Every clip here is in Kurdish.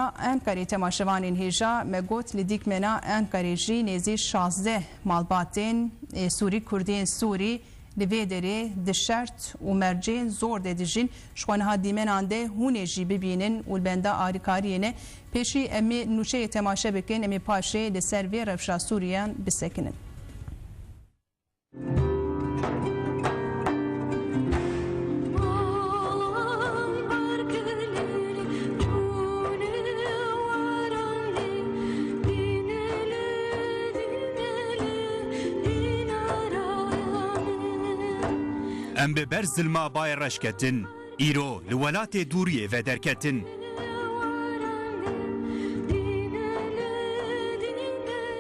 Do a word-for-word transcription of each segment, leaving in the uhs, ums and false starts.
Enqerê temaşevanên hêja me got, li dîkmena Enqerê jî nêzî şazdeh malbatên, ê, Sûrî, Kurdên Sûrî li vê derê di şert û mercên zor de dijîn. Ji xwe niha dîmenan de hûn ê jî bibînin û li benda alîkariyê ne. Pêşî em ê nûçeyê temaşe bikin, em ê paşê li ser vê rewşa Sûriyan bisekinin. Em bi ber zilma bayê reş ketin. Îro li welatê dûriyê ve derketin.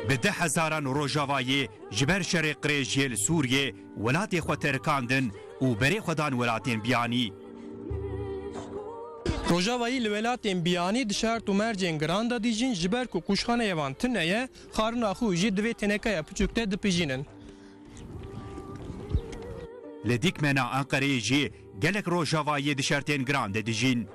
Bi deh hezaran Rojavayê ji ber şerê qirêjiyê li Sûriyê welatê xwe terikandin û berê xwe dan welatên biyanî. Rojavayî li welatên biyanî di şert û mercên giran de dijîn, ji ber ku kûçxaneyê wan tune ye, xwarina xwe jî di vê tenekeya piçûk de dipijînin. Li dîkmena Enqereyê jî gelek Rojavayî di şertên giran de dijîn.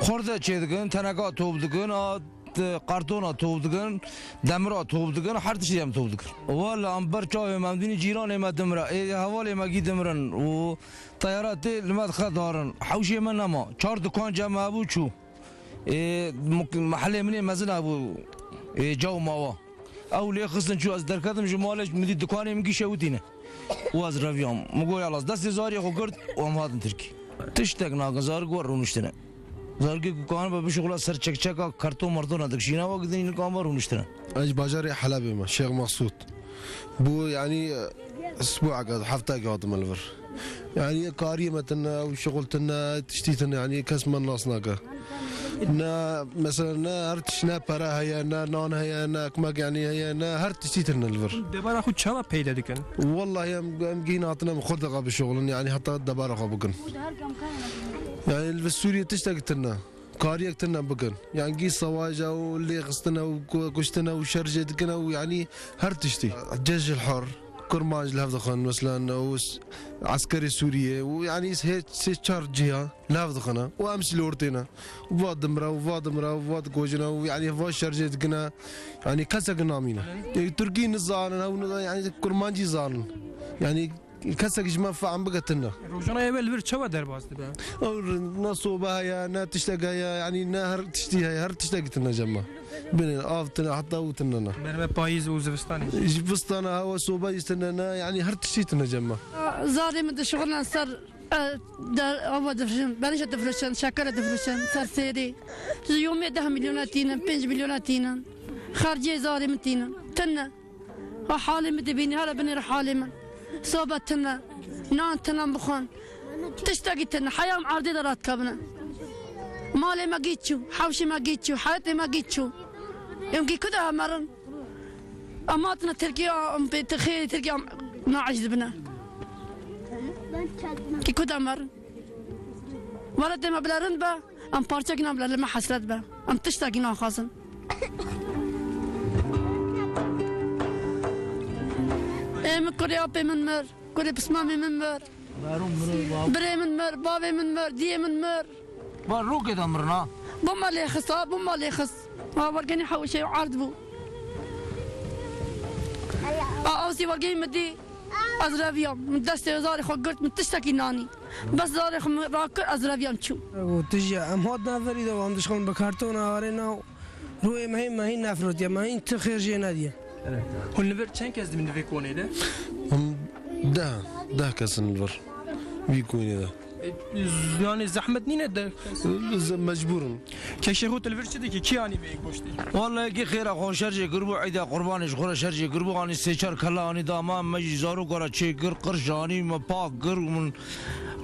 Xurde çêdikin, teneka top dikin, a, t-, kartona top dikin, demira top dikin, her tiştî em top dikin. Wele em ber çavê me, em dînî cîranê me dimre, ê hevalê me gî dimirin û teyara tê li me dixe darin. Hewşê me nema. Çar dukan cem hebû çû. Ê, muk-, mehelê min ê mezin hebû, ê, caw mawa. Ew lê xistin çû, ez derketim ji malê, min dî dikanê min gîşe witîne. Û ez reviyam. Min got, "Yala, ez destê zariyê xwe girt û em hatin Tirkî." Tiştek nakin, zarik wer rûniştine. Zarikê ku kanibe bişuxula ser çekçeka karton martona dikişîne, wek din nikam wer rûniştine. Ez ji bajarê Helebê me, Şêx Mexsûd. Bû, yanî, sibû eke, hefta eke hatime li vir. Yanî, kariyê me tune, ew şixul tune, tiştî tune, yanî, kes me nas nake. Ne, mesela, ne her tişt, ne pere heye, ne nan heye, ne ekmek, yanî, heye, ne her tiştî tune li vir. Debara xwe çawa peyde dikin? Wallahî, em, em gihîn hatine, em xwe dixwe bişixulin, yanî, heta debara xwe bikin. Yanî, li vir Sûriyê tiştek tune. Kariyek tune bikin. Yanî gî sewaja û lêxistine û ku-, kuştine û şerjê dikine û yanî her tiştî. Cejil hor, kurmanc li hev dixin, meselen, û s-, eskerê Sûriyê û yanî hê sê çar ciha li hev dixine û em sîlortêne. Va dimre û va dimre û va dikojine û yanî va şerjê dikine. Yanî kesek namîne. Ê, Tirkî nizanin, ew niza-, yanî kurmancî zanin. Yanî Kesek ji me fehm bike tune. Rojana ev li vir çawa derbas dibe? Ew ne sobe heye, ne tiştek heye, yanî ne her tiştî heye, her tiştekî tune cem me. Binê av tune, heta û tune ne. Berme payîz û zivistanê. Ji vistana hewa sobe jî tune ne, yanî her tiştî tune cem me. Zarê min dişixulin ser, e, der, ava difirişin, berîşe difirişin, şekere difirişin, ser sêrê. Ji yomê deh milyona tînin, pênc milyona tînin. Xercê zarê min tînin. Tune. Ha halê min dibînî, hele binêre halê min. Sobe tune, nan tune bixwin. Tiştekî tune, heya em erdê de radikevine. Malê me gît çû, hewşê me gît çû, heyetê me gît çû. Em gî ku de hemerin? Em hatine Tirkiye, em pê xêrê Tirkiye em naiş dibine. Gî ku de hemerin? Welatê me bila rind be, em parçekî nan bila li me hesret be. Em tiştekî naxwazin. Ê min kurê apê min mir, kurê pismamê min mir. Birê min mir, bavê min mir, diyê min mir. Van rokê de mirin ha. Bû me lê xist ha, bû me lê xist. Ha, wergenî hewşê erd bû. A, awsî wergenî min dî, ez reviyam. Min destê zarê xwe girt, min tiştekî nanî. Bes zarê xwe min rakir, ez reviyam çû. Û tije em hat naverî de, em dişxin bi kartona arê nav. Rûyê me hîn, me hîn nefrotiye, me hîn tu xêr jê nediye. Hûn li vir çend kes dibîn di vê konê de? Em deh, deh kes in li vir vî konê de. E, z-, yanî zehmet nîne deh kes? Z-, mecbûr in. Keşê xwe tu li vir çi dikî? Kî anî vê goştê? Wallahî kî xêra xwe şer jê kiribû, îda qurbanê ji xwe re şer jê kiribû, anî sê çar kela anî da me, me jî zarok were çêkir, qirş anî me pak kir û min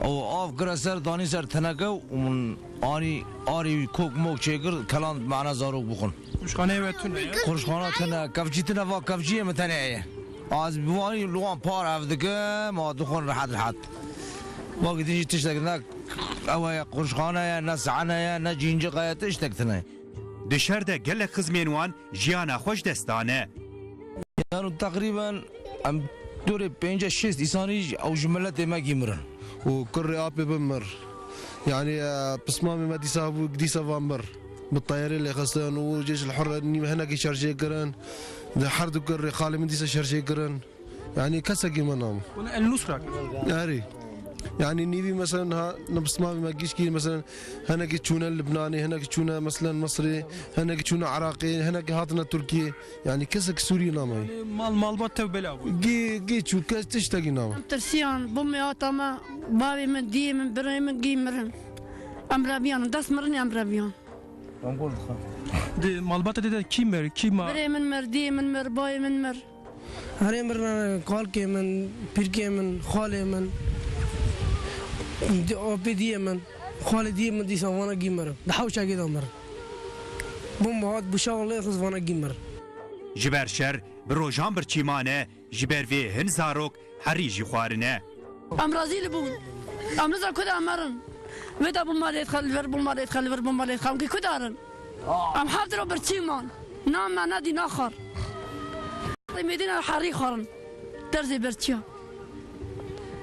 ew av kire ser, danî ser teneke û min Anî arî kok mok çêkir, kelan mane zarok bixwin. Qurşxaneyê we tune ye? Qurşxana tune, kevçî tune, va kevçiyê min tenê heye. Az bi wanî li wan par hev dikim, a dixwin rehet rehet. Vakî din jî tiştek ne ew heye, qurşxane ye, ne sehne ye, ne cîncik heye, tiştek tune. Di şer de gelek xizmên wan jiyana xwe ji dest dane. Yano teqrîben em dorê pênceh şêst îsanî ew ji miletê me gî mirin. û kurê apê min mir. Yanî, e, pismamê me dîsa bû, dîsa van mir. Bi teyarê lê xistin û Ceyş el Hurr nîv hinekî şerjê kirin. Di her du kurê xalê min dîsa şerjê kirin. Yanî kesekî me name. Hûn El Nusra kirin? Erê. Yanî nîvî mesela ha, ne pismamê me gîşkî mesela hinekî çûne Libnanê, hinekî çûne mesela Misirê, hinekî çûne Iraqê, hinekî hatine Tirkiyê. Yanî kesek Sûriyê name. Yanî mal, malbat tev bela bû. Gê, gê çû kes tiştekî name. Em tirsiyan, bû me hata me, bavê min, diyê min, birê min gî mirin. Em reviyan, dest mirin em reviyan. Di malbata te de kî mir, kî ma? Birê min mir, diyê min mir, bayê min mir. Herê mirine kalkê min, pîrkê min, xalê min, di-, apê diyê min, xalê diyê min dîsa vana gî mirin. Di hewşekê de mirin. Bûm hat, bû şewa lê xist vana gî mirin. Ji ber şer bi rojan birçî mane, ji ber vê hin zarok herî jî xwarine. Em rezîl bûn. Em nizan ku de em merin. Vê de bû malê dixel vir, bû malê dixel vir, bû malê dixel. Em kî ku de rin? Em heft ro birçî man. Na me, ne dî, na xar. Mêdîna herî xwarin. Derzê birçiya.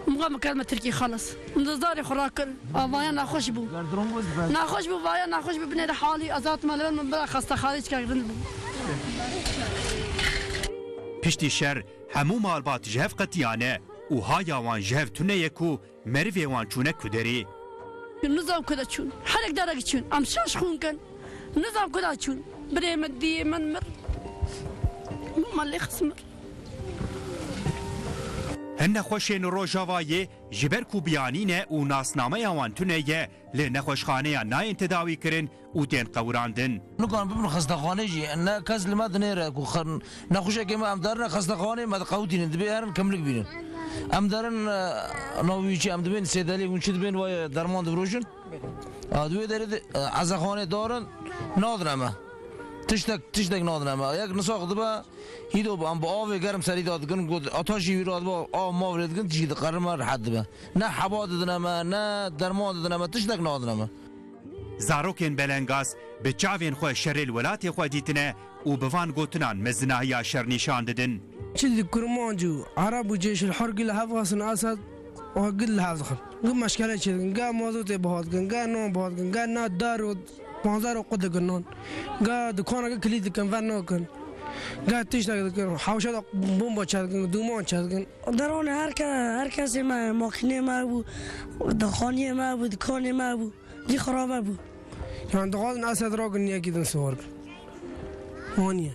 Muxa min kelme Tirkî xelas. Min dizdarê xwe rakir. A vaya nexweş bû. Nexweş bû, vaya nexweş bû, binêre halî, ez hatim li vir min bira xestexanê çikek rind bû. Piştî şer hemû malbat ji hev qetiyane û haya wan ji hev tune ye ku merivê wan çûne ku derê. Nizam ku de çûn. Herek derek çûn. Em şaş xûn kin. Nizam ku de çûn. Birê min, diyê min mir. Mama lê xist mir. Hin nexweşên Rojavayê ji ber ku biyanî ne û nasnameya wan tune ye, li nexweşxaneyan nayên tedawî kirin û tên qewirandin. Nikan bibin xestexanê jî, ne kes li me dinêre ku xer-, nexweşekê me em derine xestexanê me diqewitînin, dibê herin kimlik bînin. Em derin, e, navî çi, em dibên sêdelê, hûn çi dibên, vay derman divrojin. A, di wê derê de, e, ezexanê darin, nadine me. Tiştek, tiştek nadine me. Yek nisax dibe, hîdo bi, em bi avê germ serî da dikin, got, ata jî wî radibe, av mav lê dikin, tişî diqerime, rehet dibe. Ne heba didine me, ne derman didine me, tiştek nadine me. Zarokên belengaz bi çavên xwe şerê li welatê xwe dîtine û bi van gotinan mezinahiya şer nîşan didin. Çi di kurmanc û ereb û cêşil hor gil hev xasin Esed û gil li hev dixin. Gil meşkele çê dikin, gel mazotê biha dikin, gel nan biha dikin, gel na dar û panzdeh û qut dikin nan. Gel dikaneke kilît dikin, ver nakin. Gel tiştek dikin, hewşe de bomba çe dikin, duman çe dikin. Deranê her ke-, her kesê me, makînê me bû, dixaniyê me bû, dikanê me bû. Cî xirabe bû. Yan dixwazin Esed rakin yekî din siwar bin. Waniye.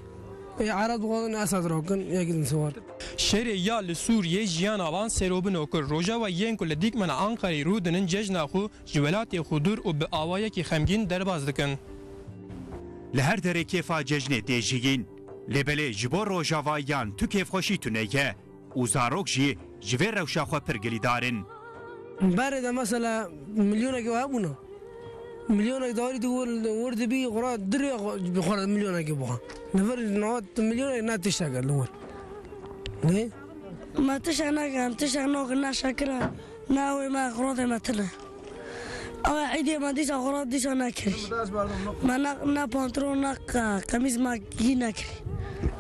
Ê Ereb dixwazin Esed rakin yekî din siwar. Şerê ya li Sûriyê jiyana wan serobino kir. Rojava yên ku li dîkmena Anqerê rû dinin cejna xwe ji welatê xwe dûr û bi awayekî xemgîn derbas dikin. Li her derê kêfa cejnê tê jiyîn. Lê belê ji bo Rojavayan tu kêfxweşî tune ye. Û zarok jî ji vê rewşa xwe pir gilîdar in. Berê de mesela milyonekê hebûna. Milyonek darî tu wir, wir dibî xwe re dirê xwe, bi xwe re milyonekê bixwe. Li vir niha tu milyonek ne tiştek e li wir. Lê? Me tiştek nake, em tiştek nakin, ne şekir e, ne ew ê me, xuratê me tune. Ew ê îdê me dîsa xurat dîsa nekirî. Me ne, ne pantolon, ne qe-, qemîz me gî nekirî.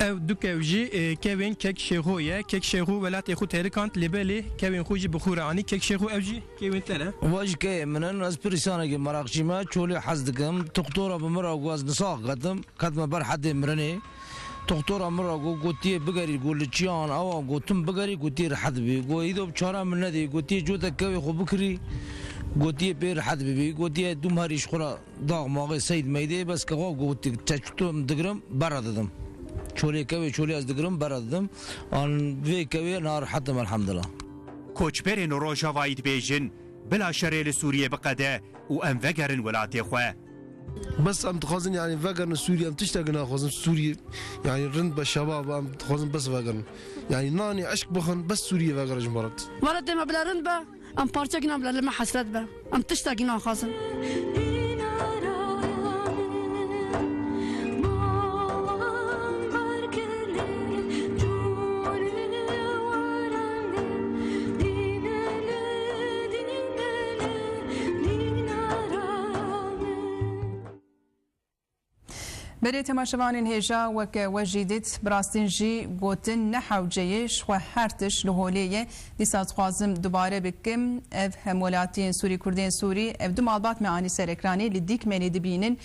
Ew du kew jî, e, kevên Kek Şêxo ye. Kek Şêxo welatê xwe terikand, lê belê kevên xwe jî bi xwe re anî. Kek Şêxo ew jî kevên te ne? Wa jî keyên min in. Ez pir însanekî meraqçî me. Çolê hez dikim. Toxtora bi min re got, ez nisax ketim. Ketime ber hedê mirinê. Toxtora min re got, gotiye bigerî, got li çiyan, ewa gotim bigerî, gotiye rehet bî. Got îdo bi çare min nedî, gotiye cotek kevê xwe bikirî, gotiye pê rehet bibî. Gotiye dûm herî ji xwe re dax maxê seyd meydê, bes ke xwe got, te çûto min digirim, bera didim. Çolê kevê, çolê ez digirim, bera didim. An vê kevê na rehet im elhamdulillah. Koçberên Rojavayî dibêjin, bila şerê li Sûriyê biqede û em vegerin welatê xwe. Bes em dixwazin, yanî vegerin Sûriyê, em tiştekî naxwazin Sûriyê, yanî rind be şebab, em dixwazin bes vegerin. Yanî nanê eşq bixin, bes Sûriyê vegerin ji me re. Welatê me bila rind be, em parçekî nan bila li me hesret be. Em tiştekî naxwazin. Berê temaşevanên hêja, weke we jî dît, bi rastîn jî gotin ne hewce ye, ji xwe her tişt li holê ye. Dîsa dixwazim dubare bikim, ev hemwelatiyên Sûrî, Kurdên Sûrî, ev du malbat me anî ser ekranê, li Dîkmenê dibînin.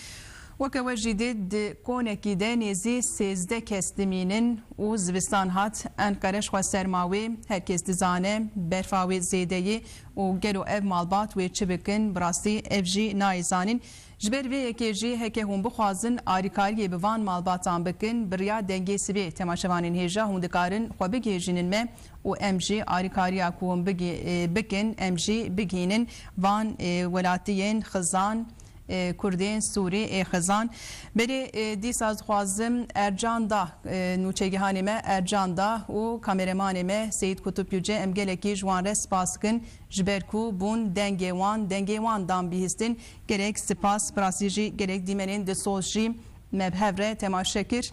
Weke we jî dît, di konekî de nêzî sêzdeh kes dimînin û zivistan hat. Enqere ji xwe serma wê, her kes dizane berfa wê zêde ye û gelo ev malbat wê çi bikin, bi rastî ev jî nayê zanîn. Ji ber vê yekê jî heke hûn bixwazin alîkariyê bi van malbatan bikin, bi riya Dengê Sibê temaşevanên hêja hûn dikarin xwe bigihîjînin me û em jî alîkariya ku hûn bigî-, e, bikin, em jî bigihînin van, e, welatiyên xizan, e, Kurdên Sûrî ê xizan. Berê, e, dîsa dixwazim Ercan Da, e, nûçegihanê me Ercan Da û kameremanê me Seyîd Kutup Yüce, em gelekî ji wan re spas dikin. Ji ber ku bûn dengê wan, dengê wan dan bihîstin. Gelek spas, bi rastî jî gelek dîmenên dilsoz jî me bi hev re temaşe kir.